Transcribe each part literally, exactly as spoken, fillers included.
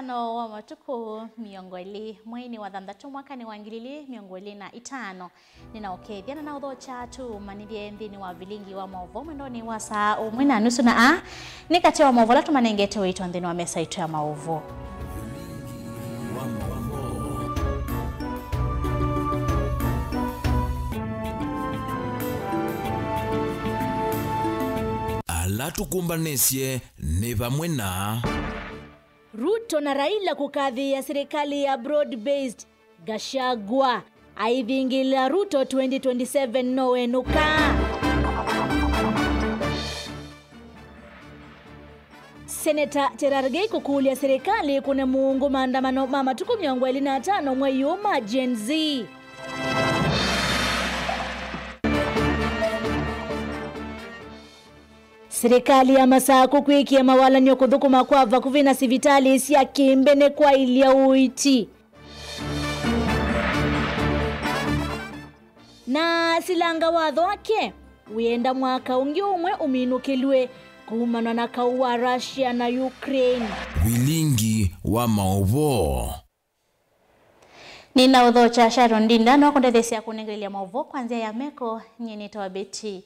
Tano wa matukũ mĩongo ĩlĩ, mweinĩ wa thanthatũ, mwakanĩ wa ngili ilĩ mĩongo ĩlĩ na itano. Nĩnaũkethya na naũthokya tũmanyĩthye nthĩnĩ wa vilingi wa maũvoo mwendonĩ wa saa ũmwe na nusu, na aa nĩ katĩ wa maũvoo ala tũmanengete ũito nthĩnĩ wa mesa itũ ya maũvoo. Ala tũkũmbanĩsye nĩ vamwe na Ruto na Raila kũkathĩĩa silikalĩ ya broad based. Gachagua aivingĩlĩla Ruto twenty twenty-seven no wenũka. Seneta Cherargei kũkũlya silikalĩ kũne mũungu maandamano ma matukũ mĩongo ĩlĩ na atano mwei ũũ ma Gen Z. Silikalĩ ya Masakũ kwĩkĩa mawalany'o kũthũkũma kwa vakuvĩ na sivitalĩ sya kĩmbene kwaĩlya ũiiti. Na silanga watho wake wĩenda mwaka ũngĩ ũmwe ũminũkĩlw'e kumana na kaũ wa Russia na Ukraine. Vilingi wa maũvoo. Nĩnaũthokya Sharon Ndinda no kũndetheesya kũnengelelya maũvoo kwa nzĩa ya meko. Nyie nĩtawa Betty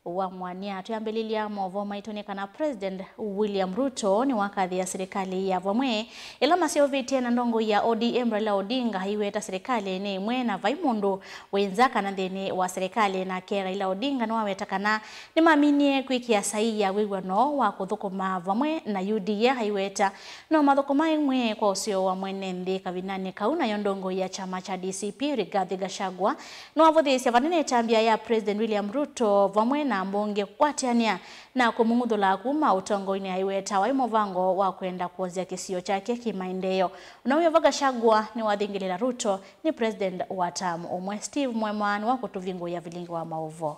wa Mwania. Twĩambĩlĩlya maũvoo maitũ nĩ kana President William Ruto nĩwakathĩa silikalĩ ya vamwe ĩla maseũvĩtye na ndongoi ya O D M Raila Odinga aiweta silikalĩ nĩ ĩmwe na vai mũndũ wĩ nza kana nthĩnĩ wa silikalĩ. Nake Raila Odinga nĩwaweta kana nĩmaminie kwĩkĩa saii ya wĩw'ano wa kũthũkũma vamwe na U D A aiweta no mathũkũma ĩmwe kwa ũseo wa mwene nthĩ kavindanĩ kau. Nayo ndongoi ya kyama kya D C P Rigathi Gachagua nĩwavũthĩĩsye vanene ĩtambya ya President William Ruto vamwe na ambunge kũkwatĩanĩa na kũmung'uthũla kuma ũtongoinĩ aiweta waĩ mũvango wa kwenda kwonzya kĩsio kyake kĩmaendeeo. Ũnawĩova Gachagua nĩwathingĩlĩla Ruto nĩ President wa term ũmwe. Steve Mwema nĩwakũtũvingũĩa vilingi wa maũvoo.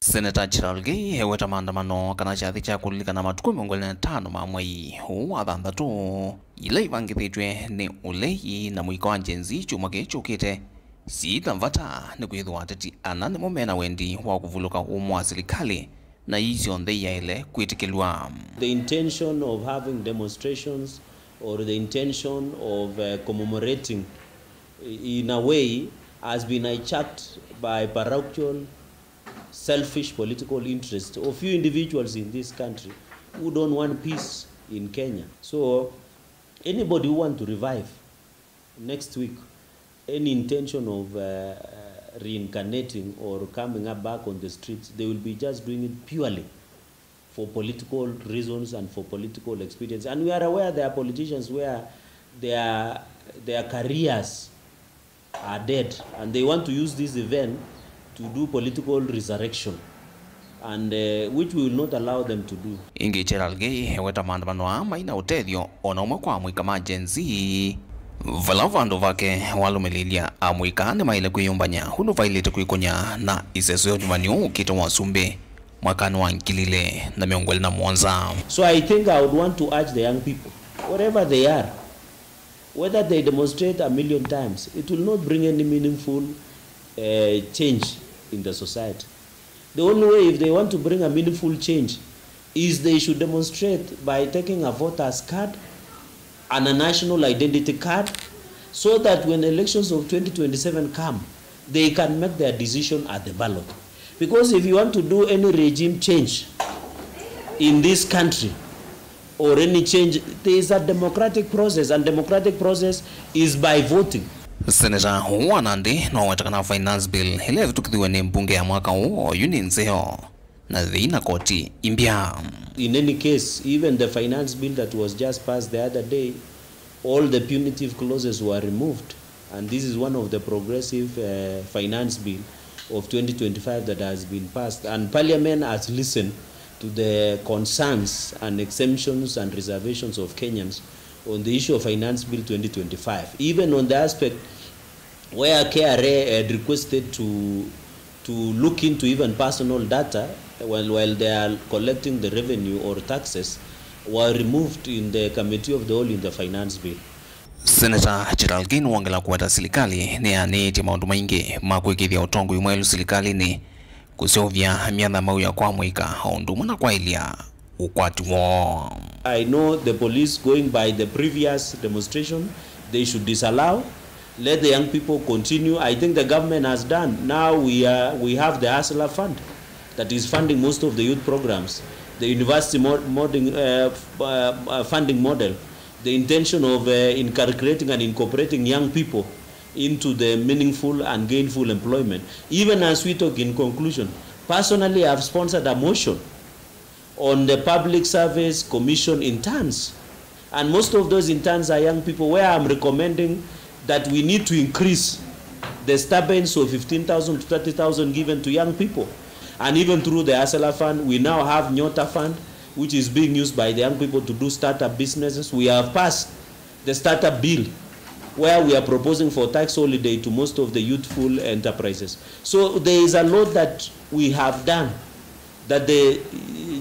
Seneta Cherargei eweta maandamano kana kyathĩ kya kũlilikana matukũ mĩongo ĩlĩ na ĩtano ma mwei ũũ wa thanthatũ, ila ivangĩthĩtw'e nĩ ũlei na mũika wa Gen Z kyumwa kĩĩ kyũkĩte, syĩ na vata nĩ kwĩthĩwa ateti ana nĩmo mena wendi wa kũvulũka ũmwe wa silikalĩ, na ii syonthe iyaĩle kwĩtĩkĩlw'a. The intention of having demonstrations or the intention of, uh, commemorating in a way has been hijacked by parochial, selfish political interests of few individuals in this country who don't want peace in Kenya. So anybody who want to revive next week any intention of, uh, reincarnating or coming up back on the streets, they will be just doing it purely for political reasons and for political expedience. And we are aware there are politicians where their, their careers are dead and they want to use this event to do political resurrection, and, uh, which we will not allow them to do. Ĩngĩ Cherargei eweta maandamano aa mai na ũtethyo o na ũmwe kwa amũika ma Gen Z, vala vandũ vake walũmĩlĩlya amũika nĩmaĩle kwĩyũmbany'a ũndũ vaĩlĩte kwĩkũnya na ĩseso ya ũnyuvani ũũ ũkĩte wa ũsumbĩ mwakanĩ wa ngili ilĩ na mĩongo ĩlĩ na mũonza. So I think I would want to urge the young people, wherever they are, whether they demonstrate a million times, it will not bring any meaningful, uh, change in the society. The only way, if they want to bring a meaningful change, is they should demonstrate by taking a voter's card and a national identity card, so that when elections of twenty twenty-seven come, they can make their decision at the ballot. Because if you want to do any regime change in this country, or any change, there is a democratic process, and democratic process is by voting. Seneta ũũ wa Nandi noweta kana finance bill ĩla ĩvĩtũkĩthiwe nĩ mbunge ya mwaka ũũ oyu nĩ nzeo na thĩina koti imbya. In any case, even the finance bill that was just passed the other day, all the punitive clauses were removed. And this is one of the progressive, uh, finance bill of twenty twenty-five that has been passed. And Parliament has listened to the concerns and exemptions and reservations of Kenyans on the issue of Finance Bill twenty twenty-five, even on the aspect where K R A had requested to, to look into even personal data while, while they are collecting the revenue or taxes, were removed in the committee of the whole in the finance bill. Seneta Cherargei nĩwongela kũweta silikalĩ nĩyanĩĩtye maũndũ maingĩ ma kwĩkĩĩthya ũtongoi mwaĩlu silikalĩnĩ, kũseũvya myatha mawĩa kwa amũika, o ũndũ ũmwe na kwaĩlya ũkwati woo. I know the police, going by the previous demonstration, they should disallow, let the young people continue. I think the government has done. Now we are, we have the Hustler Fund that is funding most of the youth programs, the university mo-, moding, uh, f-, uh, uh, funding model, the intention of, uh, inculcating and incorporating young people into the meaningful and gainful employment. Even as we talk, in conclusion, personally, I have sponsored a motion on the Public Service Commission interns. And most of those interns are young people, where I'm recommending that we need to increase the stipends of fifteen thousand to thirty thousand given to young people. And even through the Hustler Fund, we now have Nyota Fund, which is being used by the young people to do startup businesses. We have passed the startup bill, where we are proposing for tax holiday to most of the youthful enterprises. So there is a lot that we have done that the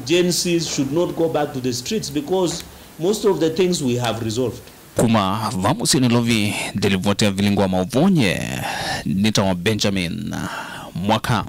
Gen Zs should not go back to the streets, because most of the things we have resolved. Kuma va mũsyĩ Nairobi, nĩ livoti ya Vilingi wa Mauvonye, nĩtawa Benjamin Mwaka.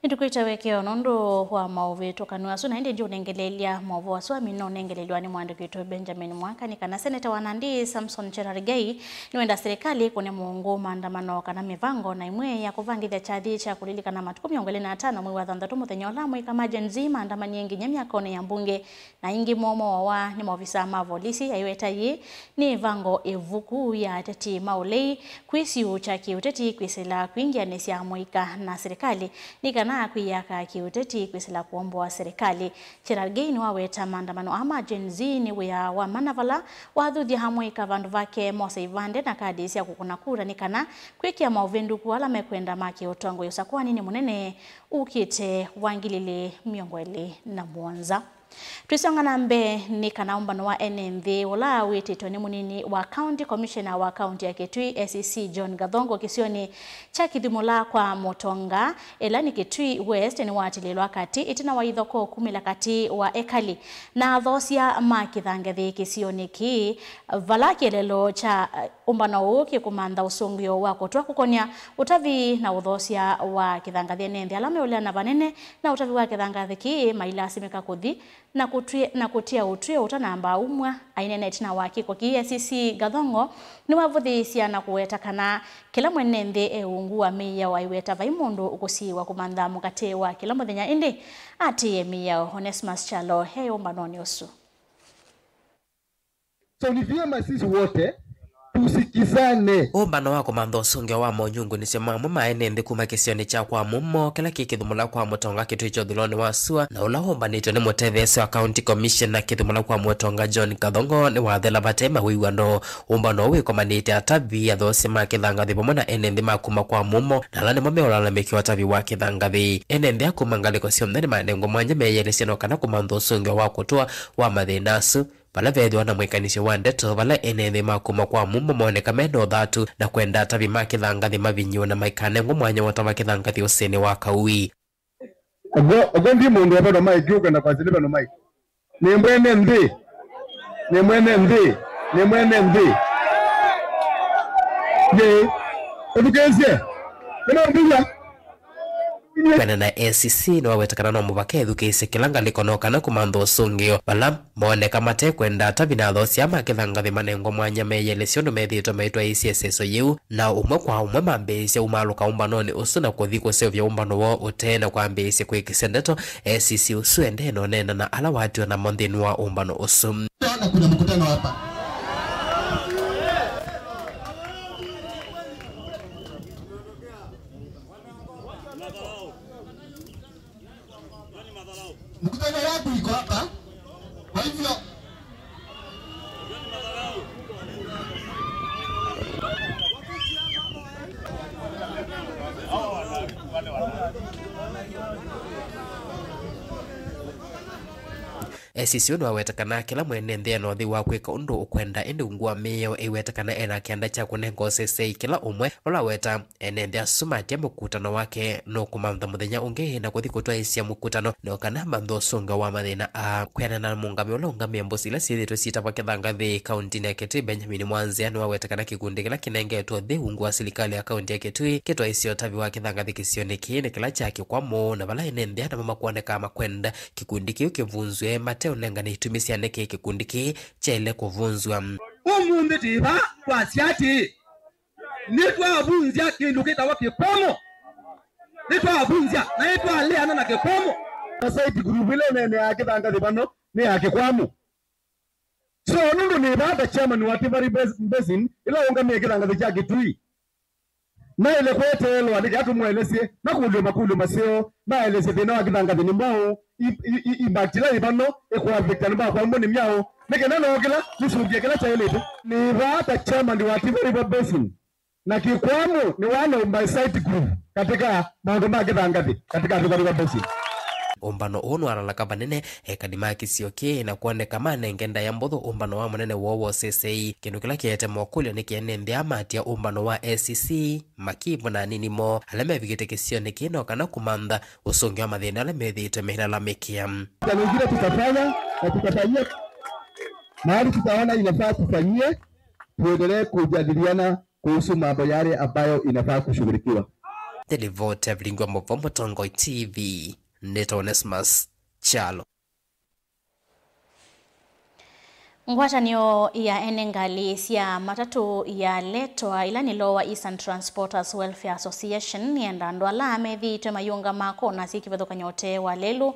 Nĩtũkwĩte wĩkĩo nũndũ wa maũvĩtũkanu asu, na ĩndĩ ndiũnengeleelya maũvoo asu amina ũnengelelwa nĩ mũandĩki witũ Benjamin Mwaka, nĩ kana seneta wa Nandi Samson Cherargei nĩwenda silikalĩ ĩkũne mũungu maandamano kana mĩvango na ĩmwe ya kũvangĩthya kyathi kya kũlilikana matukũ mĩongo ĩlĩ na atano mwei wa thanthatũ, mũthenya ũla amũika ma Gen Z maandamanie nginya myakonĩ ya mbunge. Na ĩngĩ mũomo wawa nĩ maovisaa ma volisi, aiweta yĩĩ nĩ ĩvango ĩvuku ya ateti ma ũlei kwĩsiũũkya kĩũteti kwĩsĩla kwingĩanĩsya amũika na silikalĩ nĩ kana kwĩyaka kĩũteti kwĩsĩla kũomboa silikalĩ. Cherargei nĩwaweta maandamano aa ma Gen Z nĩ wĩa wa mana vala wathuthya amũika vandũ vake mose ivande na kadi sya kũkũna kura nĩ kana kwĩkĩa maũvĩndũku ala mekwenda ma kĩũtongoi ũsakũaninĩ mũnene ũkĩte wa ngili ilĩ mĩongo ĩlĩ na mũonza. Twĩsonga na mbee, nĩ kana ũmbano wa ene nthĩ ũla wĩtĩtwe nĩ mũnini wa County Commissioner wa kaunti ya Kitui, A C C John Gathongo, kĩsionĩ kya Kĩthimũla kwa Mũtonga, ĩla nĩ Kitui West, nĩwatilĩlwa katĩ ĩtina wa ithokoo kumĩla katĩ wa ekali na athoosya ma kĩthangathĩ kĩsionĩ kĩĩ, vala kĩeleelo kya ũmbano ũũ kĩkũmantha ũsũngĩo wa kũtw'a kũkonya ũtavi na ũthoosya wa kĩthangathĩ ene nthĩ ala meũleana vanene na ũtavi wa kĩthangathĩ kĩĩ mailasimĩka kũthi na kũtwĩ-, na kũtia ũtw'ĩo ũtanamba umw'a. Aineena ĩtina wa kĩko kĩĩ, A C C Gathongo nĩwavũthĩĩsya na kũweta kana kĩla mwene nthĩ e ungu wa mĩao, aiweta vai mũndũ ũkũsiĩĩwa kũmantha mũkate wa kĩla mũthenya, ĩndĩ atĩĩe mĩao. Onesmus Kyalo e ũmbanonĩ ũsu. So ni vyema sisi wote tusikizane. Ũmbano wa kũmantha ũsũngĩo wa monyungunĩsyo mamwe ma ene nthĩ kuma kĩsionĩ kya kwa Mumo kĩla kĩ Kĩthimũla kwa Mũtonga Kitui kya ũthulonĩ wa sua, na ũla ũmbanĩtwe nĩ mũtetheesya wa County Commissioner Kĩthimũla kwa Mũtonga John Kathongo, nĩwathela vate mawĩw'ano. Ũmbano ũũ wĩkomanĩte atavi, athoosya ma kĩthangathĩ vamwe na ene nthĩ ma kuma kwa Mumo, na ala nĩmo meũlalamĩkĩa ũtavi wa kĩthangathĩ. Ene nthĩ a kuma ngalĩko syonthe nĩmanengwa mwanya meyelesye no kana kũmantha ũsũngĩo wa kũtũa wa mathĩna asu. Vala veethĩwa na mwĩkanĩsyo wa ndeto, vala ene nthĩ ma kuma kwa Mumo moneka me na ũthatu na kwenda atavi ma kĩthangathĩ mavinyĩwe na maikanengwe mwanya wa ũtava kĩthangathĩ ũsĩnĩ wa Kaui. Ũkw'o, ũkw'o ndi mũndũ wa vano mai, ndiũkwenda kwasya nĩ vano mai. Nĩ mwene nthĩ. Nĩ mwene nthĩ. Nĩ mwene nthĩ. Yĩ. Ũthukĩĩsye. Nĩ maũndũ ya. Kwĩanana na A C C, nĩwaweta kana no mũvaka ethukĩĩsye kĩla ngalĩko no kana kũmantha ũsũngĩo. Vala mooneka matekwenda atavi na athoosya ma kĩthangathĩ manengwa mwanya meyelesye ũndũ methĩĩtwe maitwaĩĩsye ĩseso yĩu, na ũmwe kwa ũmwe mambĩĩsya umaalũka ũmbanonĩ ũsu na kũthi kũseũvya ũmbano woo ũtee na kwambĩĩsya kwĩkĩsya ndeto. A C C ũsu endee na ũneena na ala waatiwe namo nthĩnĩ wa ũmbano ũsu. Naona kuna mkutano hapa. Mkutano yangu iko hapa. Kwa hivyo, A Sisyo nĩwaweta kana kĩla mwene nthĩ ena ũthei wa kwĩka ũndũ ũkwenda, ĩndĩ ungu wa mĩao ĩweta kana ena kĩanda kya kũnenga ũsesei kĩla ũmwe. Ũla weta ene nthĩ asu maatya mũkutano wake nũkũmantha mũthenya ũngĩ na kũthi kũtwaĩsya mũkutano nĩ o kana manthe ũsũngĩo wa mathĩna aa. Kwĩanana na mũũngamĩi ũla ũũngamĩe mbũsi ila syĩthĩĩtwe syĩtavwa kĩthangathĩ kauntinĩ ya Kitui, Benjamin Mwanzĩa, nĩwaweta kana kĩkundi kĩla kĩnengetwe ũthei ungu wa silikalĩ ya kaunti ya Kitui kĩtwaĩsye ũtavi wa kĩthangathĩ kĩsionĩ kĩĩ nĩ kĩla kya kĩkwamũ, na vala ene nthĩ namo makwoneka makwenda kĩkundi kĩu kĩvunzw'e, mateũnengane itumi sya nĩkĩ kĩkundi kĩĩ kyaĩle kũvunzw'a. Ũmũnthĩ twĩ vaa twasya atĩĩ, nĩtwavunzya kĩndũ kĩtawa kĩkwamũ. Nĩtwavunzya na nĩtwaleana na kĩkwamũ. Site group ĩla ĩneeneaa kĩthangathĩ vano nĩ ya kĩkwamũ. So, nũndũ nĩ vaa ta chairman wa Tivity Bas-, Basin, ĩla ũũngamĩe kĩthangathĩ kya Kitui, naĩle kweteelwa nĩ kĩla tũmũelesye, makũlyo makũlyo maseo, maelesye thĩna wa kĩthangathĩ nĩ mwaũ, i, i, i, impact ĩla yĩ vano, ĩkũaffecta andũ ma kwamũ nĩ myaũ, nĩ kenda no kĩla tũsũngĩe kĩla kyaĩlĩte. Nĩ vaa ta chairman wa Tivity Basin, na kĩkwamũ nĩ one of my site group katika maũndũ ma kĩthangathĩ katika Tivity Basin. Ũmbano ũũ nĩwalalaka vanene ekali ma kĩsio kĩĩ na kwoneka manenge ndaĩa mbũthũ ũmbano wa mũnene woo wa ũsesei. Kĩndũ kĩla kĩete mokũlyo nĩ kĩene nthĩ aa matia ũmbano wa A C C, makivũ na anini moo ala mevikĩte kĩsionĩ kĩĩ no kana kũmantha ũsũngĩo wa mathĩna ala methĩĩtwe meilalamĩkĩa. Mkutano ingine tutafanya na tutafanyia mahali tutaona inafaa tufanyie, tuendelee kujadiliana kuhusu mambo yale ambayo inafaa kushughulikiwa. Nĩ livoti ya Vilingi wa Mũvoo Mũtongoi T V, nĩtawa Onesmus Kyalo. Ngwatanĩo ya ene ngalĩ sya matatũ ya Letwa, ĩla nĩ Lower Eastern Transporters Welfare Association, nĩenda andũ ala methĩĩtwe mayĩũngama kona syĩ kĩvathũkany'o ũtee wa lelũ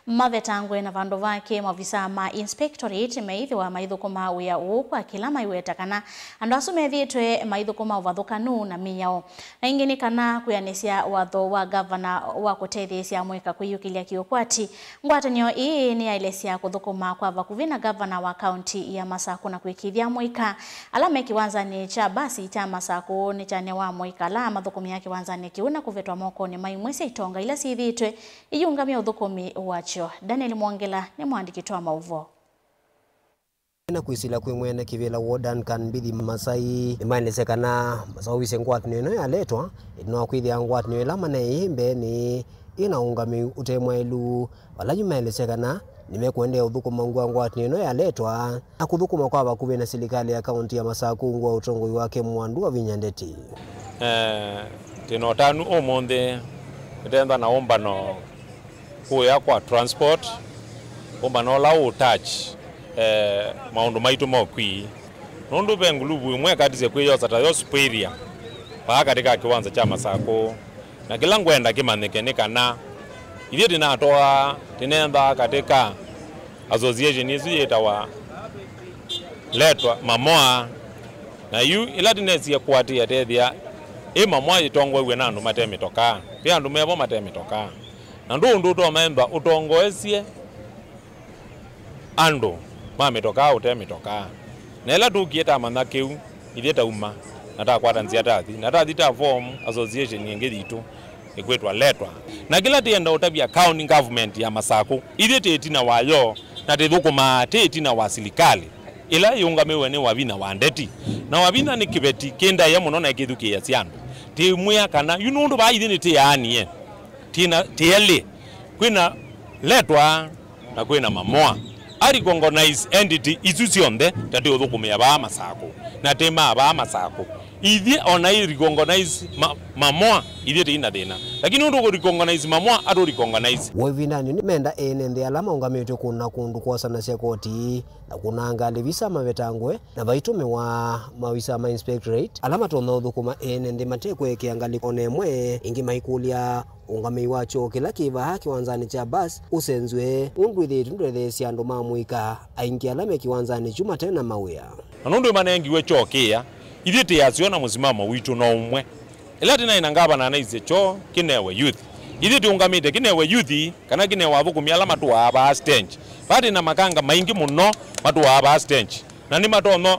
mavetangwe, na vandũ vake maovisaa ma inspectorate meĩthĩwa maithũkũma wĩa ũũ kwa kĩla maiweta kana andũ asu methĩĩtwe maithũkũma ũvathũkanu na mĩao. Na ĩngĩ nĩ kana kwĩanĩsya watho wa ngavana wa kũtetheesya amũika kwĩyũkĩlya kĩũkwati. Ngwatanĩo ĩĩ nĩyaelesya kũthũkũma kwa vakuvĩ na ngavana wa kaunti ya Masakũ na kwĩkĩĩthya amũika ala me kĩwanzanĩ kya mbasi kya Masakũ nĩkyanewa amũika ala mathũkũmĩaa kĩwanzanĩ kĩu na kũvetwa mokonĩ ma imwe sya itonga ila syĩthĩĩtwe iyĩũngamya ũthũkũmi wakyo. Daniel Mwongela nĩ mũandĩki wa maũvoo. Na kwĩsĩla kwĩ mwene kĩvĩla woo Duncan Mbithi Masai, nĩmaelesya kana maseũvisye ngwatanĩo ĩno ya Letwa, ĩtina wa kwĩthĩa ngwatanĩo ĩla maneeie mbeenĩ ĩna ũũngamĩu ũte mwaĩlu. Vala yu maelesya kana nĩmekũendeea ũthũkũma ungu wa ngwatanĩo ĩno ya Letwa na kũthũkũma kwa vakuvĩ na silikalĩ ya kaunti ya Masakũ ungu wa ũtongoi wake Mwandu Wavinya Ndeti. Eh, twĩ na ũtanu ũmũnthĩ nĩtenda na ũmbano kũya kwa transport, ũmbano ũla ũ touch, eh, maũndũ maitũ ma ũkwii. Nũndũ ve nguluvu ĩmwe ĩkatisye kwĩyosa ta yo superior vaa katĩ ka kĩwanza kya Masakũ. Na kĩla ngwenda kĩmanyĩke nĩ kana ithyĩ tĩnatwaa, tĩnenthaa katĩ ka association ĩsu yĩtawa Letwa Mamoa. Na yu ĩla tĩnesie kũatĩĩa tethĩa ĩ Mamoa yĩtongoew'e na andũ mate mĩtokaa. Ve andũ mevo mate mĩtokaa. Na ndũ ũndũ ũtomaemba ũtongoesye andũ ma mĩtokaa ũte mĩtokaa. Na ĩla tũkie tamanya kĩu, ithyĩ tauma, na takwata nzĩa tathi, na tathi ta form association ĩngĩ yitũ ĩkwĩtwa Letwa. Na kĩla tĩenda ũtavya county government ya Masakũ, ithyĩ tĩ ĩtina wayo, na tĩthũkũmaa tĩ ĩtina wa silikalĩ ĩla yĩũngamĩwe nĩ Wavinya wa Ndeti. Na Wavinya nĩ kĩveti kĩ ndaĩa mũno na ĩkĩthukĩĩasya andũ. Tĩmwĩa kana yu nũndũ vaa ithyĩ nĩtĩaanie, tĩna, tĩ elĩ, kwĩna Letwa na kwĩna Mamoa. A recognize entity isu syonthe ta tĩ ũthũkũmĩa vaa Masakũ, na tĩ ma vaa Masakũ. Ithyĩ ona i recognize ma, Mamoa, ithyĩ tĩi na thĩna. Lakini ũndũ kũ recognize Mamoa, atũ recognize. Wĩvindanĩ nĩmenda ene nthĩ ala maũngamĩtw'e kũna kũndũ kwosanasya koti na kũna ngalĩ visa mavetangwe, na vaitũmĩwa mawisa ma inspectorate ala matonya ũthũkũma ene nthĩ mate kũekea ngalĩ ona ĩmwe. Ĩngĩ maikũlya ũngamĩi wa kyoo kĩla kĩ vaa kĩwanzanĩ kya bus ũsenzw'e, ũndũ ĩthĩĩtwe ndũtetheesya andũ ma mũika aingĩ ala me kĩwanzanĩ kyu mate na mawĩa. Na nũndũ nĩmanengiwe kyoo kĩya, ithyĩ tĩ aseo na mũsimamo witũ no ũmwe. Ĩla tĩnaĩ na ngavana anaisye kyoo kĩnewe youth, ithyĩ tũũngamĩte kĩnewe youth kana kĩnewe athũkũmi ala matũaa vaa stage. Vaa twĩ na makanga maingĩ mũno matũaa vaa stage, na nĩmatonya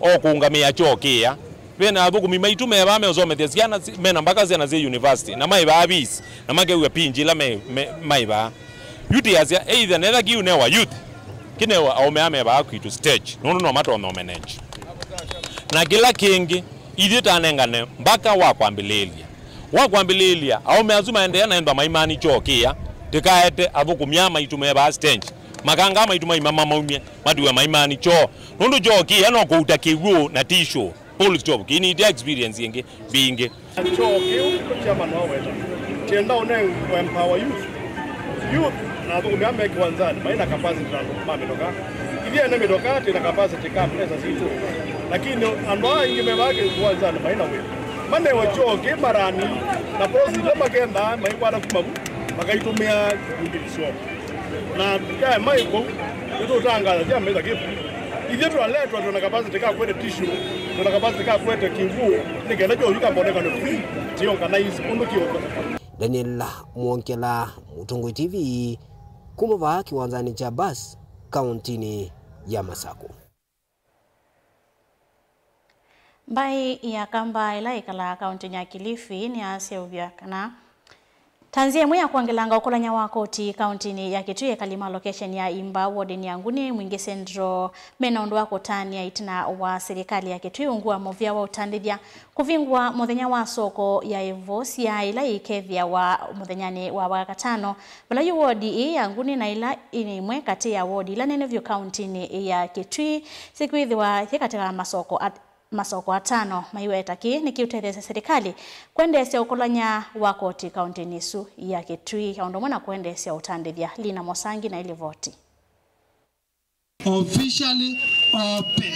o kũũngamĩa kyoo kĩya. Ve na athũkũmi maitũ me vaa meũsomethya syana si, me na mbaka syana syĩ university, na maĩ vaa fees, na makew'a pinji ĩla me, me, maĩ vaa. Yu twĩasya, either nethwa kĩu newa youth, Kĩnewa aũme aa me vaa kwitũ stage, nũndũ no matonya ũmanage. Na kĩla kĩngĩ, ithyĩ tanengane mbaka wa kwambĩlĩĩlya. Wa kwambĩlĩĩlya, aũme asu maendeea na ethĩwa maimani kyoo kĩya, tĩkaete athũkũmi aa maitũ me vaa stage, makanga maitũ maima mamaumye, matiwe maimani kyoo. Nũndũ kyoo kĩya no kũuta kĩw'ũ na tissue. Full stop. Kĩnĩtya experience ĩngĩ mbingĩ. Kyoo kĩu chairman waweta. Kyenda ũne empower youth. Youth na athũkũmi aa me kĩwanzanĩ, maĩ na capacity na andũ ma mĩtoka. Ithyĩ ene mĩtoka, twĩ na capacity ka pesa sitũ. Lakini andũ aa aingĩ me vaa kĩwanzanĩ maĩ na wĩa. Manewe kyoo kĩ marani, na posi ila makendaa maikwata kuma vu, makaitũmĩa ikundi syoo. Na yaema ĩkũu, nĩtũtangaza kya mesa kĩvu. Ithyĩ twaletwa twĩ na capacity ka kwete tissue, twĩ na capacity ka kwete kĩw'ũ, nĩ kenda kyoo kĩkamboneka nĩ free, ti organize ũndũ kĩũkũtheka. Daniel Mwongela, Mũtongoi T V, kuma vaa kĩwanzanĩ kya bus, kauntinĩ ya Masakũ. Mbaĩ ya Kamba ĩla ĩkalaa kauntinĩ ya Kilifi nĩyaseũvya kana ta nzĩa ĩmwe ya kwongelanga ũkolany'a wa koti kauntinĩ ya Kitui, ekali ma location ya Imba wodinĩ ya Nguni Mwingi Central mena ũndũ wa kũtanĩa ĩtina wa silikalĩ ya Kitui ungu wa mũvĩa wa ũtandĩthya kũvingũa mũthenya wa soko ya Ĩvosya ĩla ĩkethĩawa mũthenyanĩ wa Wakatano, vala yu wodi ĩĩ ya Nguni na ĩla ĩnĩ ĩmwe katĩ ya wodi ila nene vyũ kauntinĩ ya Kitui syĩkwĩthĩwa yĩ katĩ ka masoko at-, masoko atano. Maiweta kĩĩ nĩkĩũtetheesya silikalĩ kwendeesya ũkolany'a wa koti kauntinĩ ĩsu ya Kitui, o ũndũ ũmwe na kwendeesya ũtandĩthya. Lina Mosangi na ĩlivoti. Officially open.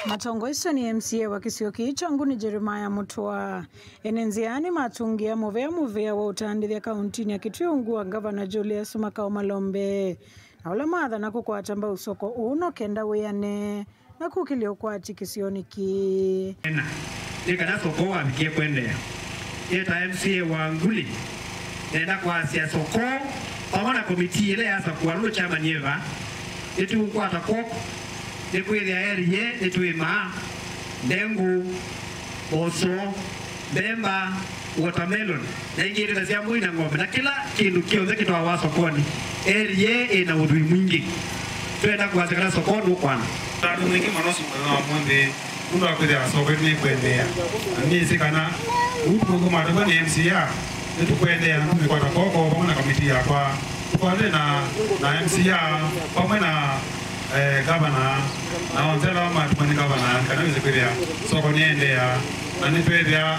Matongoesyo nĩ M C A wa kĩsio kĩĩ kya Nguni Jeremiah Mutua. Ene nzĩa nĩmatũngĩa mũvea mũvĩa wa ũtandĩthya kauntinĩ ya Kitui ungu wa Ngavana Julius Makao Malombe, na ũla maathana kũkwata mbau soko ũũ no kenda wĩane na kũkĩlya ũkwati kĩsionĩ kĩĩ. Ena, nĩ kana soko wavikie kwendeea. Yĩ ta M C A wa Nguni, nenda kwasya soko vamwe na komitii ĩla yasakũa nũũ chairman eva, nĩtũũkwata kw'oko, nĩkwĩthĩa area nĩtwĩmaa ndengũ, mboso, mbemba, watermelon, na ingĩ ĩtata sya mbũi na ng'ombe, na kĩla kĩndũ kyonthe kĩtwawa sokonĩ. Area ĩĩ ĩna ũthwii mwingĩ. Twenda kwasya kana soko nũkwana. Andũ maingĩ mũno siku ya ũmũnthĩ, nũndũ wa kwĩthĩa soko ĩtũ nĩkwendeea. Na nĩsĩ kana ũu tũkũmatavw'a nĩ M C A, nĩtũkwendeea na tũmĩkwata kw'oko vamwe na komitii yakwa. Tũkwate na, na M C A vamwe na, eh, gavana, na onthe ala matũmwa nĩ gavana, kana wĩse kwĩthĩa soko nĩendeea, na nĩtwethĩa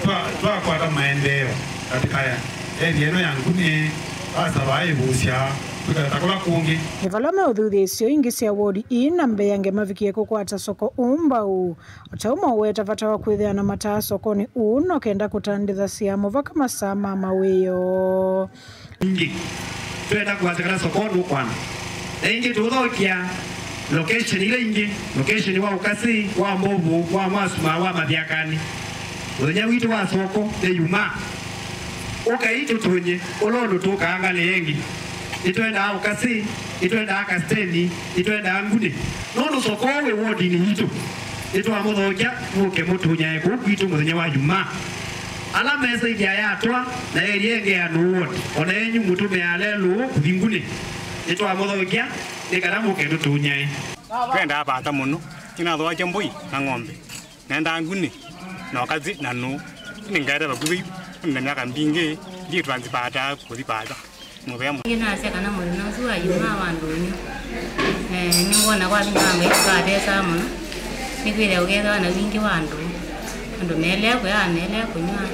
twa-, twakwata maendeeo katika ya area ĩno ya Nguni, hasa vaa Ĩvosya, kwĩkala ta kũla kũngĩ. Ĩvalwa me ũthuthĩĩsyo ingĩ sya wodi ii na mbeange mavikie kũkwata soko ũũ mbau. O ta ũu moweta vata wa kwĩthĩa na mataa sokonĩ ũũ no kenda kũtandĩthasya mũvaka masaa ma mawĩoo. Ingĩ, twenda kwasya kana soko nũkwana. Na ingĩ tũũthaũkya location ila ingĩ, location wa Ũkasĩ, wa Mbovu, wa Mwasuma, wa Mathiakanĩ. Mũthenya witũ wa soko nĩ Yumaa. Ũkai tũtũnye ũla ũndũ tũkaa ngalĩ ĩngĩ. Nĩtwendaa Ũkasĩ, nĩtwendaa Kasteni, nĩtwendaa Nguni. Nũndũ soko wĩ wodinĩ yitũ, nĩtwamũthaũkya mũke mũtũnyae kũu kwitũ mũthenya wa Yumaa. Ala mesaidia ya Atwa na area ĩngĩ ya Nũũ ward, o na yenyu mũtũmĩaa lelũ kũthi Nguni, nĩtwamũthaũkya nĩ kana mũke tũtũnyae. Twendaa Paata mũno, nĩnathooakya mbũi na ng'ombe. Nendaa Nguni na Ũkasĩ na Nũũ. Nĩngaete vakuvĩ yu, nĩ na myaka mbingĩ, ndiĩtwa nzipaataa kũthi Paata. Mũvea mũno. Ĩngĩ nasya kana mũthenya ũsu wa Yumaa wa ndũnyũ, eh, nĩngwona kwa vinya wa Ngai tũkatesaa mũno, nĩkwĩthĩa ũkethĩwa na wingĩ wa andũ, andũ meelea kũya, meelea kũnyw'a,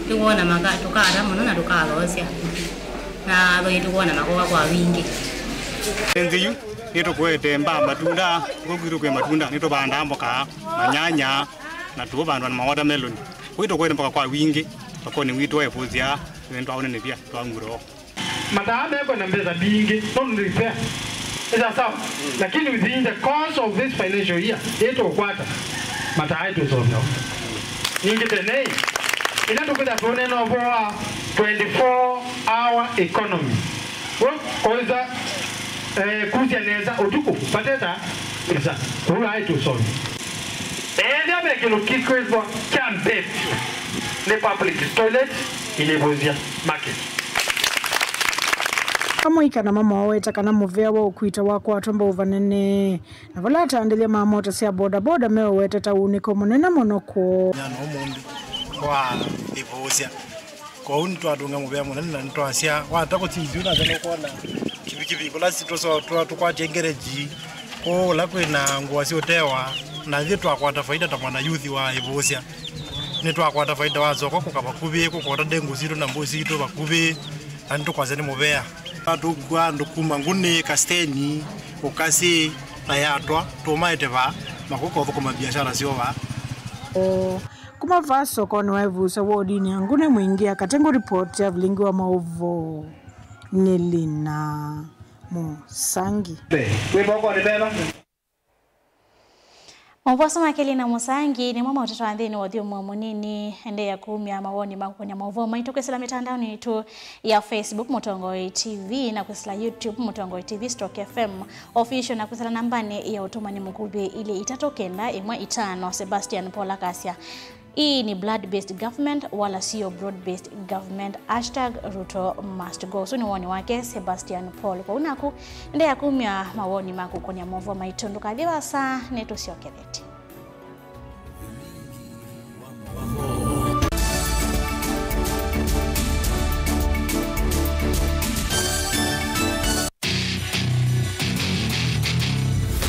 tũkwona maka-, tũkata mũno na tũkathoosya, na athoi tũkwona makoka kwa wingĩ. Ĩnthĩ yu nĩtũkũete mbaa matunda, kũu kwitũ kwĩ matunda, nĩtũvandaa mboka, manyanya, na tũũvandwa na mawatermelon. Kũu tũkũete mboka kwa wingĩ, sokonĩ witũ wa Ĩvosya, nĩtwaũnenevya, twangũroo. Mataa mekwe na mbesa mbingĩ, nũndũ nĩ repair. Ĩsa sawa? Lakini within the course of this financial year, ĩtũkwata mataa ĩtũsovya. Ningĩ tene, ĩla tũkwĩtha tũneena ũvoo wa twenty-four hour economy. We, kũĩsa, eh, kusya nesa ũtukũ, pateta ĩsa, kũu aĩ tũsovya. Ethĩa ve kĩndũ kĩkwĩthwa kya mbee nĩ public toilet in Ĩvosya market. amwe ikana mamoweta kana mũvea wa ũkwita wakwatwa mbau vanene, na vala atandĩthya ma mota sya bodaboda meũwetete ũunĩko mũnene mũno kwoo. Nyana ũmũnthĩ wa ĩvũsya. Kwoou nĩtwatũnga mũvea mũnene na nĩtwasya, wata kũsinzi ũnasya nũkwona kivikivi kũla tũkwatie ngereji, kũũ ũla kwĩna ngũa syũtewa, na ithyĩ twakwata faida ta mwana yuthi wa ĩvũsya. Nĩtwakwata faida wa soko kũka vakuvĩ, kũkota ndengũ sitũ na mbũi sitũ vakuvĩ, na nĩtũkwasya nĩ mũvea. Tũkuaa andũ kuma Nguni, Kasteni, Ũkasĩ, na Yatwa, tũmaete vaa, makoka ũthũkũma biashara syoo vaa. Kuma vaa sokonĩ wa ĩvũsya wodinĩ ya Nguni Mwingĩ, Katengo, ripoti ya vilingi wa maũvoo nĩ Lina Mũsangi. Wĩ vokonĩ veva. Maũvoo asu make Lina Mũsangi nĩmo maũtata nthĩnĩ wa ũthyũmũo mũnini. Endeea kumya mawoni maku kũkonya maũvoo maitũ kwĩsĩla mĩtandaonĩ yitũ ya Facebook, Mũtongoi T V, na kwĩsĩla YouTube, Mũtongoi T V stroke F M Official, na kwĩsĩla nambanĩ ya ũtũmani mũkuvĩ ilĩ itatũ kenda ĩmwe itano. Sebastian Paul akasya, "Hii ni blood based government, wala sio broad based government. Hashtag Ruto must go." Ũsu nĩ woni wake Sebastian Paul. Kwoou naku, endeea kumya mawoni maku kũkonya maũvoo maitũ. Ndũkathi vaasa, nĩtũsyokethete.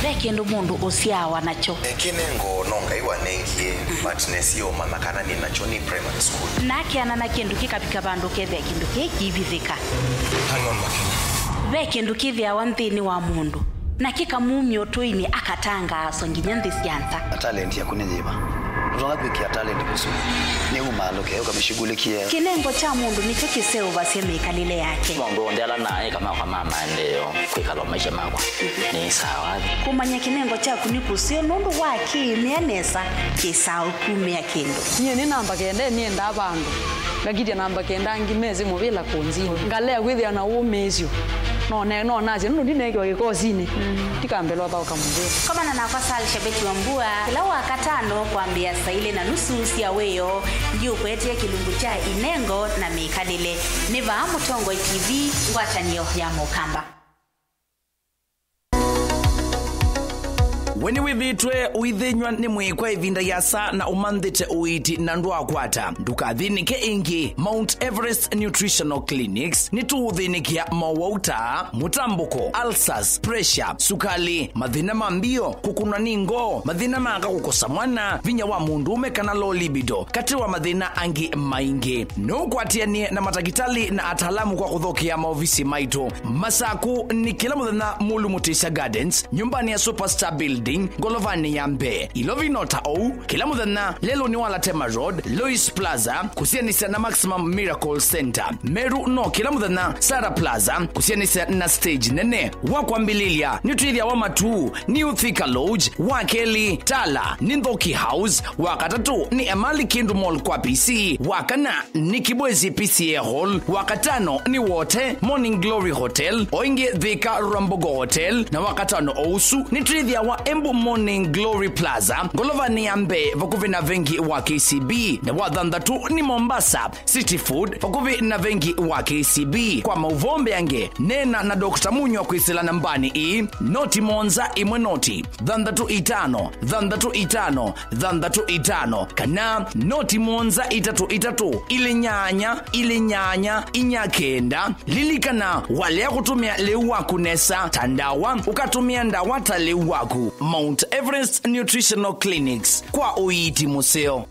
Ve kĩndũ mũndũ ũsyaawa nakyo. Kĩnengo no Ngai wanengie, but nesie ũmanya kana nĩ nakyo nĩ primary school. Na akeana na kĩndũ kĩkavika vandũ ũkethĩa kĩndũ kĩĩ kĩivithĩka. Hang on, Makena. Ve kĩndũ kĩthĩawa nthĩnĩ wa mũndũ, na kĩkamumya ũtũinĩ, akatangaaswa nginya nthĩ sya nza. Talent yaku nĩ yĩva? Ũtonga kwĩkĩa talent kũsu nĩ umaalũke ũkamĩshughulikie. Kĩnengo kya mũndũ nĩkyo kĩseũvasya mĩkalĩle yake. Maũndũ onthe ala naĩ kama kwa ma maendeeo kwĩkalwa maisha makwa nĩ sawa. Kũmanya kĩnengo kyaku nĩ kũseo nũndũ wa kĩĩmĩa nesa kĩsaa ũkumĩa kĩndũ. Nyie nĩ namba kenda nĩendaa vandũ. Ngakitya namba kenda angĩ mesĩ mũvĩla kũnzinĩ. Ngalea kwĩthĩa na ũmĩĩsyo. No ne-, no nasye, nũndũ ndineekiwa kĩkosinĩ. Ndikambĩlwa thaũka mũvĩa. Komana nakwa Sal Shabeti wa Mbua, kĩla Wakatano kwambĩa saa ilĩ na nusu sya wĩoo, ndiũkwetie kĩlungu kya inengo na mĩkalĩle. Nĩ vaa Mũtongoi T V, ngwatanĩo ya Mũkamba. We nĩwĩthĩĩtwe ũithĩnyw'a nĩ mwĩĩ kwa ĩvinda yĩasa na ũmanthĩte ũiiti na ndwakwata? Ndũkathĩnĩke ĩngĩ. Mount Everest Nutritional Clinics nĩtũũthĩnĩkĩa mowau ta mũtambũko, ulcers, pressure, sukali, mathĩna ma mbio, kũkũnwa nĩ ngoo, mathĩna ma aka kũkosa mwana, vinya wa mũndũũme kana low libido, katĩ wa mathĩna angĩ maingĩ. No ũkwatĩanĩe na matakĩtalĩ na ataalamu kwa kũthokea maovisi maitũ. Masaku nĩ kĩla mũthenya Mulu Mutisya Gardens, nyũmbanĩ ya Superstar Building, ngolovanĩ ya mbee. Ilovi no ta ũu, kĩla mũthenya lelũnĩ wa Latema Road, Lois Plaza, kũsianĩsya na Maximum Miracle Center. Meru no kĩla mũthenya Sarah Plaza, kũsianĩsya na stage nene. Wa kwambĩlĩlya, nĩtwĩthĩawa Matuu, New Thika Lodge, wa kelĩ Tala nĩ Nthoki House, wa katatũ nĩ Emali Kindu Mall kwa P C, wa kana nĩ Kibwezi P C A Hall, wa katano nĩ Wote Morning Glory Hotel, o ĩngĩ Thika Rwambogo Hotel, na wa katano o ũsu nĩtwĩthĩawa Embu Morning Glory Plaza, ngolovanĩ ya mbee vakuvĩ na vengi wa K C B, na wa thanthatũ nĩ Mombasa City Food, vakuvĩ na vengi wa K C B. Kwa maũvoo mbeange, neena na Doctor Munywa kwĩsĩla nambanĩ ĩĩ, noti mũonza ĩmwe noti, thanthatũ itano, thanthatũ itano, thanthatũ itano, kana noti mũonza itatũ itatũ, ilĩ nyanya, ilĩ nyanya, inya kenda. Lilikana, walea kũtũmĩa lĩu waku nesa ta ndawa, ũkatũmĩa ndawa ta lĩu waku. Mount Everest Nutritional Clinics, kwa ũiiti mũseo.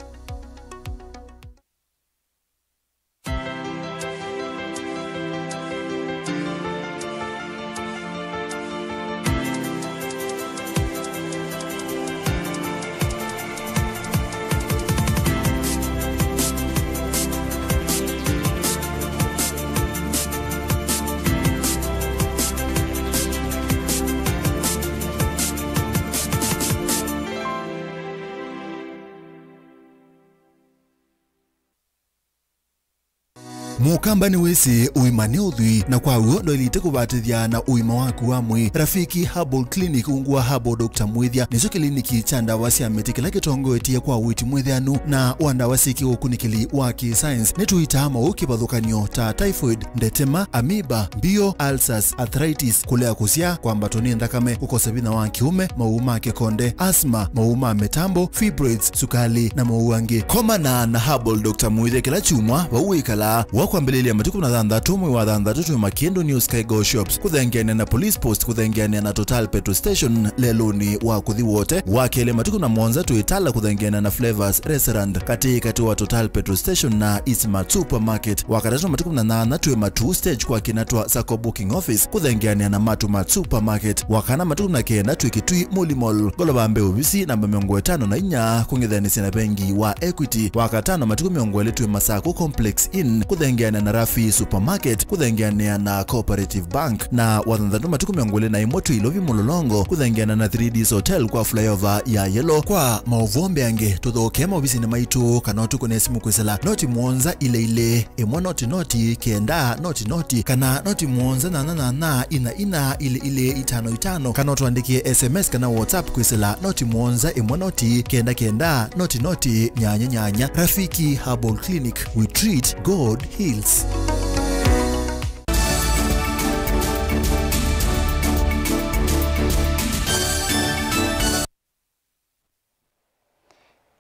Mũkamba nĩwĩsĩ ũima nĩ ũthwii, na kwa w'o ndwaĩlĩte kũvatĩthya na ũima waku wa mwĩĩ. Rafiki Herbal Clinic ungu wa Herbal Doctor Mwĩthya nĩkyo kĩliniki kya ndawa sya mĩtĩ kĩla kĩtongoetye kwa ũiiti mwĩthĩanu na wa ndawa syĩ kĩũkunĩkĩli wa kĩ-science. Nĩtũitaa maũũ kĩvathũkany'o ta typhoid, ndetema, amoeba, mbio, ulcers, arthritis, kũlea kũsyaa, kwambatwa nĩ nthakame, kũkosa vinya wa kĩũme, maũũ ma kĩkonde, asthma, maũũ ma mĩtambo, fibroids, sukali, na maũũ angĩ. Komana na Herbal Doctor Mwĩthya kĩla kyumwa vau wĩkalaa. Wa kwambĩlĩlya matukũ na thanthatũ mwei wa thanthatũ twĩ Makĩndũ New Sky Go Shops kũthengeanĩa na Police Post, kũthengeanĩa na Total Petrol Station lelũnĩ wa kũthi Wote. Wa kelĩ matukũ na mũonza twĩ Tala kũthengeanĩa na Flavors Restaurant katĩ katĩ wa Total Petrol Station na Eastmart Supermarket. Wa katatũ matukũ na nyanya twĩ Matuu Stage kwa kĩna twa Sacco Booking Office kũthengeanĩa na Matumart Supermarket. Wa kana matukũ na kenda twĩ Kitui Muli Mall, ngolova mbee ovisi namba mĩongo ĩtano na inya kũng'ethanĩsya na vengi wa Equity. Wa katano matukũ mĩongo ĩlĩ twĩ Masaku Complex Inn kũthengeanĩa na Rafi Supermarket kũthengeanĩa na Cooperative Bank. Na wa thanthatũ matukũ mĩongo ĩlĩ na ĩmwe twĩ Ilovi Mũlolongo kũthengeanĩa na three Ds Hotel kwa flyover ya Yellow. Kwa maũvoo mbeange tũthokee maovisinĩ maitũ kana ũtũkũne simũ kwĩsĩla noti mũonza ilĩ ilĩ ĩmwe noti noti kenda noti noti kana noti mũonza nyanya nyanya inya inya ilĩ ilĩ itano itano kana ũtũandĩkĩe S M S kana WhatsApp kwĩsĩla noti mũonza ĩmwe noti kenda kenda noti noti nyanya nyanya. Rafiki Herbal Clinic, we treat, God heals.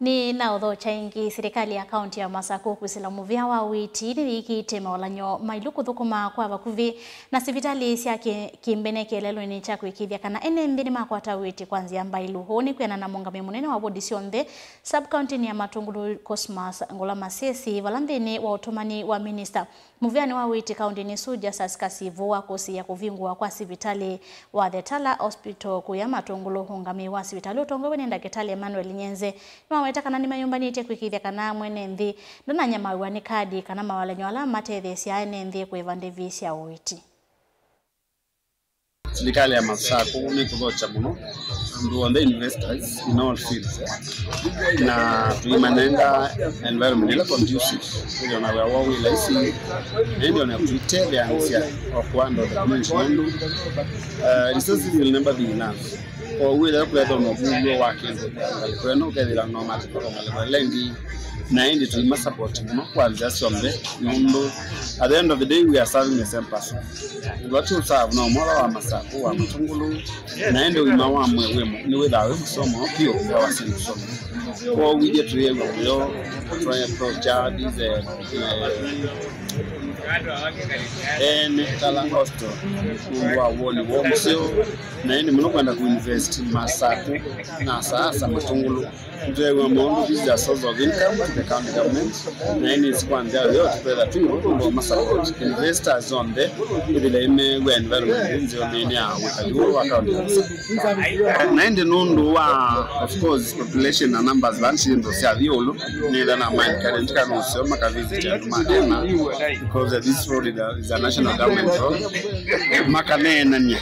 Nĩ na ũthokya ĩngĩ, silikalĩ ya kaunti ya Masaku kwĩsĩla mũvĩa wa ũiiti nĩyĩkĩĩte maũlany'o maĩlu kũthũkũma kwa vakuvĩ na sivitalĩ sya kĩ-, kĩmbene kĩeleelonĩ kya kũĩkĩĩthya kana ene nthĩ nĩmakwata ũiiti kwa nzĩa mbaĩlu. Ũu nĩ kwĩanana na mũũngamĩi mũnene wa vodi syonthe sub-kauntinĩ ya Matungulu, Cosmas Ngũla Masesi, vala nthĩnĩ wa ũtũmani wa minista mũvĩanĩ wa ũiiti kauntinĩ ĩsu, Justus Kasivu, wa kũsiĩĩa kũvingũwa kwa sivitalĩ wa The Tala Hospital kũya Matungulu. Ũũngamĩi wa sivitalĩ ũtongoew'e nĩ ndakĩtalĩ Emmanuel Nyenze nĩwaweta kana nĩmeyũmbanĩtye kũĩkĩĩthya kana mwene nthĩ ndananyamaaw'a nĩ kadi kana maũlany'o ala matetheesyaa ene nthĩ kũĩva ndĩvi sya ũiiti. Silikalĩ ya Masaku nĩkũthokya mũno andũ onthe, investors in all fields, eh, na tũimanenga environment ĩla conducive, kwĩthĩwa na wĩa woo wĩ laisi, na ĩndĩ ona tũitetheanĩsya o kwa andũ the community nũndũ, eh, resources will never be enough. Kwoou ĩla kwĩthĩwa na ũvuny'o wa kĩndũ ngalĩko ĩno, ũkethĩwa no matikoko ngalĩko ĩla ĩngĩ, na ĩndĩ tũima support mũno kwa nzĩa syonthe nũndũ at the end of the day we are serving the same person. Ĩla tũ serve no mwana wa Masaku, wa Matungulu, na ĩndĩ ũima wa mwĩĩ wĩ mu-, nĩwĩthaa wĩ mũseo mũno vyũ, wa syĩndũ syonthe. Kwoou ithyĩ twĩĩw'a mũyo, twae project, eh, eh, ene Tala Hospital, nũndũ wa woni woo mũseo, na ĩndĩ mũno kwenda kũinvest Masaku, na asaasa Matungulu. Nĩtweew'a maũndũ, this is a source of income to the county government, na ĩnĩ ĩsi kwa nzĩa yo tũkwetha twĩ vo tũndũ ma support investors onthe, ĩthĩle ĩmew'a environment nzeo nthĩnĩ ya wĩkali ũũ wa county. Na ĩndĩ nũndũ wa, of course, population na numbers vaa syĩndũ syathi ĩũlũ, nĩtha na ma encourage kana ũseo makavisit andũ ma Kenya, because this road is a, is a national government road. Makaneenany'a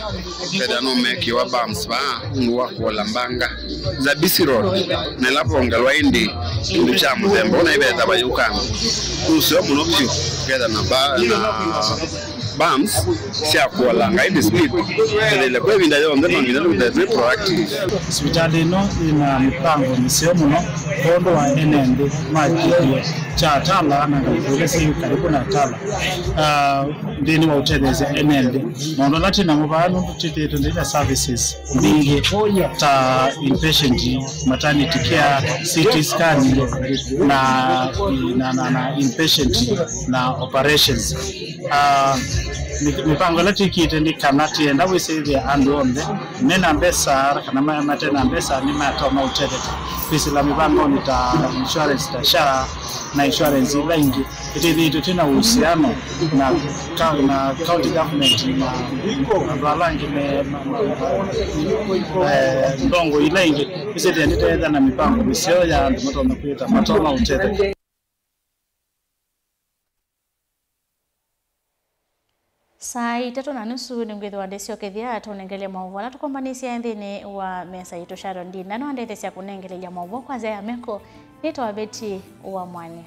kethĩa no mekĩwa bumps vaa nũndũ wa kũola mbanga. It's a busy road, na ĩla vongelwa ĩndĩ kĩndũ kya mũthemba ũna ĩvetha vayũkanga. Nũseo mũno vyũ ketha na ba-, na bumps sya kũolanga ĩndĩ speed. Ethĩle kwa ĩvinda yonthe no nginya tũkethĩwe twĩ proactive. Sivitalĩ ĩno ĩna mĩpango mĩseo mũno kwondũ wa ene nthĩ ma kĩkio kya Tala na ngalĩko ila syĩ karibu na Tala. Ah, nthĩnĩ wa ũtetheesya ene nthĩ. Maũndũ ala twĩ namo vaa nũndũ twĩthĩĩtwe twĩna services mbingĩ ta inpatient, maternity care, C T scan, na, na, na, na inpatient na operations. Ah, mĩ-, mĩpango ĩla twĩkĩte nĩ kana twĩenda wĩsĩthĩa andũ onthe mena mbesa kana ma-, mate na mbesa nĩmatonya ũtetheka kwĩsĩla mĩpangonĩ ta insurance ta SHA na insurance ila ingĩ. Ĩtĩthĩĩtwe twĩ na uhusiano na ka-, na county government na andũ ala angĩ me, ma, ma, ma, eh, ndongo ila ingĩ, ĩsĩthĩa nĩteetha na mĩpango mĩseo ya andũ matonya kwĩta, matonya ũtetheka. Saa itatũ na nusu nĩngwĩthĩwa ndĩsyokethya tũnengelye maũvoo ala tũkombanĩsye nthĩnĩ wa mesa yitũ. Sharon Ndinda nĩwandetheesya kũnengelelya maũvoo kwa nzĩa ya meko. Nĩtawa Betty wa Mwania.